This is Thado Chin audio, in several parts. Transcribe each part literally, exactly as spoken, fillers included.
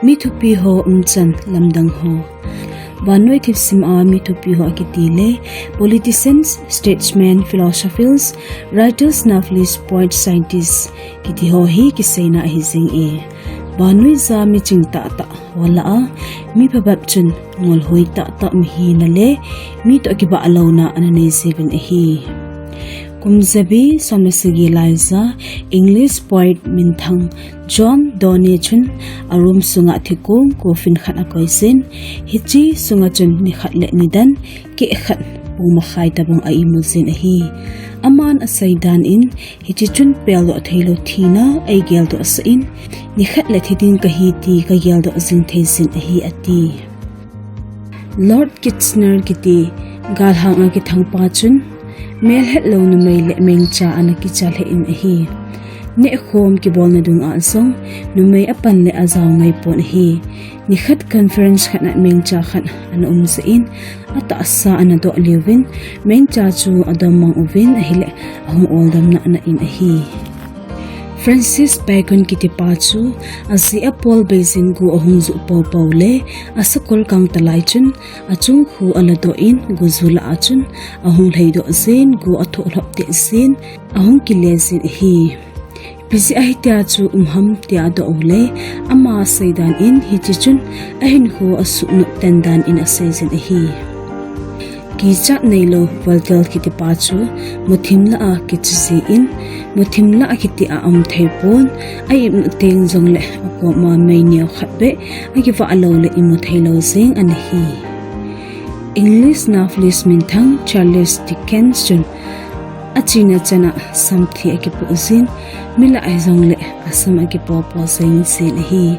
Mi thupi ho umchan lamdang ho. Vannoi thilsim a mi thupi ho akiti le politicians, statesmen, philosophers, writers, novelists, poets, scientists kiti ho hi kiseina ahi jing e. Vannoi ja mi ching tahtah ho lah a, mi phabep chun ngolhoi tahtah mi hina le mi toh kibah louna ana nei jiuvin ahi. Kum jabi som le sagi lai ja English poet minthang John Donne chun a room sunga thingkong coffin khat akoi jin, hiche sunga chun nikhat le nidan keh khat pung makhai tabang a imu jin ahi. Aman asei dan in, hiche chun peldoh theilou thina eigeldoh sah in, nikhat le thi ding kahi ti kageldoh jing thei jin ahi ati. Lord Kitchener kiti galhang a kithang pa chun, melhetlou numei le mengcha ana kicha lheh in ahi. Nehkhom kibolna dung a jong, numei apan le ajao ngai pon ahi. Nikhat conference khat a mengcha khat ana um jeh in, atahsa ana doh liuvin, mengcha chu adom mang uvin ahile, ahung oldam nana in ahi. Francis Bacon kiti pa chu, ajeh a Paul Beijing gu ahung juh poupou le, asakol kangtalai chun, achung khu aladoh in, gu ju lah a chun, ahung lheidoh jin, gu athoh lhop teh jin, ahung kile jin ahi. Ipi jeh a hitia chu um ham tia adoh u le, ama asei dan in hiche chun ahinkho asuhnop ten dan in asei jin ahi. Kichat neilou Voltaire kiti pa chu muthim lah a kicha jin, muthim lah a kiti a um thei pon, a imut teng jongle akoma mei neo khat beh akivah lou le imu theilou jeng ana hi. English novelist minthang Charles Dickens chun achena chana samthi akipoh jin, mi lah a hijongle asam akipopo jeng jin ahi.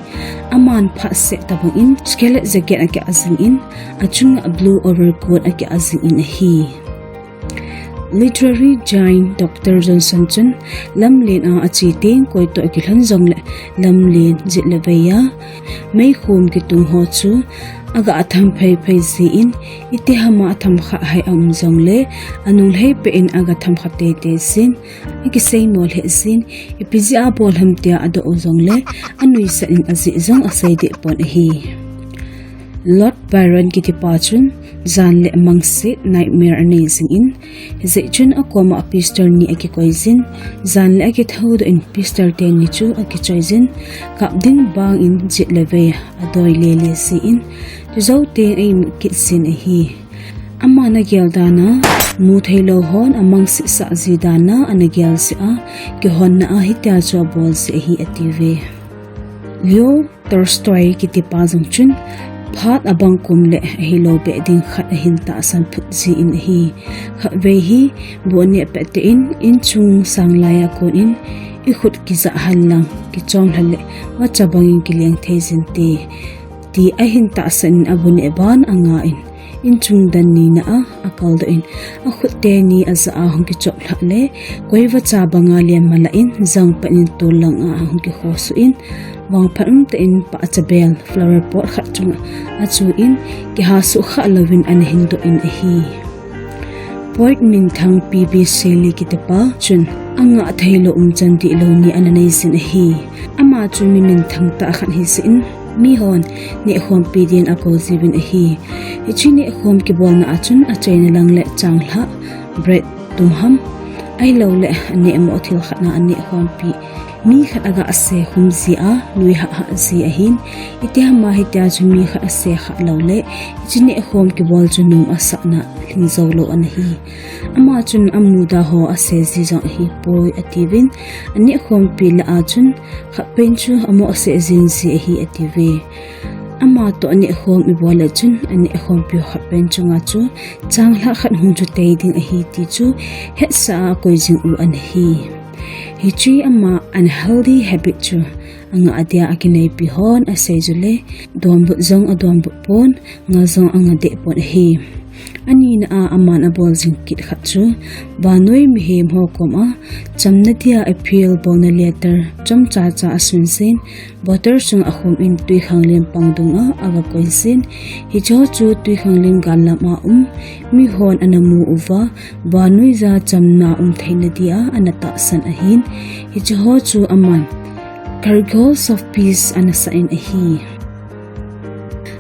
Aman phat seh tabang in scarlet jacket akeh jing in, achunga blue overcoat akeh jing in ahi. Literary giant Doctor Johnson chun lamlen a ache teng koi toh akilhon jongle lamlen jet le vei a meikhom kitung ho chu aga tham phei phei jin, itiham a atham kha hai aum jongle anung lhei peh in aga tham kha tei tei jin, akiseimo lheh jin, ipi jeh a bol ham tia adoh u jongle anuisat in ajeh jong asei deh pon ahi. Lord Byron kiti pa chun jan le mangsit nightmare anei jing in, hijeh chun akoma pistol ni akikoi jin, jan le akithoudoh in pistol teni chu akichoi jin, kap ding bang in jet le vei adoi le le jin, chujou teng a imut kit jin ahi. Aman agel dan a, mu theilou hon amangsit sah ji dan a ana gel jeh a, kihonna a hitia chu abol jeh ahi atiuve. Leo Tolstoy kiti pa jong chun, phat abang kom le ahilou beh ding khat ahin tahsan phut jin ahi. Khatvei hi, bu aneh pet tah in, inchung sang lai a kon in, ikhut kijah hal lang, kichom lha le, vacha bang in kileng thei jin te, ti ahin tahsan in abu neh ban anga in, inchung dan nina a akaldoh in, akhut teni ajah a hung kichop lhah le, koi vacha banga len malah in, jang pet in tol lang a hung kikhosuh in, vangphat umtah in pahcha bel flower pot khat chunga achu in, kihasuh khah louvin ana hindoh in ahi. Poet minthang P B Shelley kiti pa chun, angah theilou umchan dihlou ni ana nei jin ahi. Ama chu mi minthang tah khat hijeh in, mihon nehkhompi din akou jiuvin ahi. Hiche nehkhom kibolna a chun achaina lang le changlhah, bread, tum ham, ahilouleh anehmoh thil khat na anehkhompi mi khat aga se khum ji a, nui hah hah ji ahin, itiham a hitia chu mi khat ase khah louleh, hiche nehkhom kibol chu nom asahna lhing joulou ana hi. Ama chun amuda ho ase ji jong ahipoi atiuvin, anehkhompi lah a chun khat pen chu amoh seh jing ji ahi atiuve. Ama toh anehkhom ibol le chun anehkhompi khat pen chunga chu changlhah khat hung chu tei ding ahi ti chu hetsah a akoi jing u ana hi. Hiche ama unhealthy habit chu angah dia akineipi hon asei ju le, donbut jong adonbut pon, nga jong anga deh pon ahi. Anina a aman abol jing kit khat chu, vannoi mihem ho koma chamna dia appeal bolna letter chomcha cha asun jin, bottle sunga akhum in twikhanglen pang dunga aga koi jin, hicheho chu twikhanglen gal lam a um mihon ana mu uva, vannoija chamna um theina dia ana tahsan ahin, hicheho chu aman cargoes of peace ana sah in ahi.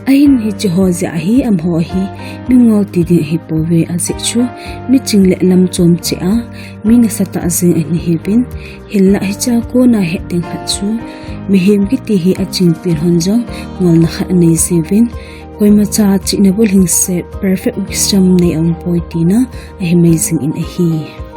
Ahin hiche ho jeh a hi amaho hi mingol ti ding ahipouve, ajeh chu miching le lamchom cheh a mi nasatah jeng ana hiuvin, hinlah hichea kona het ding khat chu mihem kiti hi achingpen hon jong ngolna khat anei jiuvin, koimacha chihna bulhingset perfect wisdom nei aumpoi tina ahimai jingin ahi.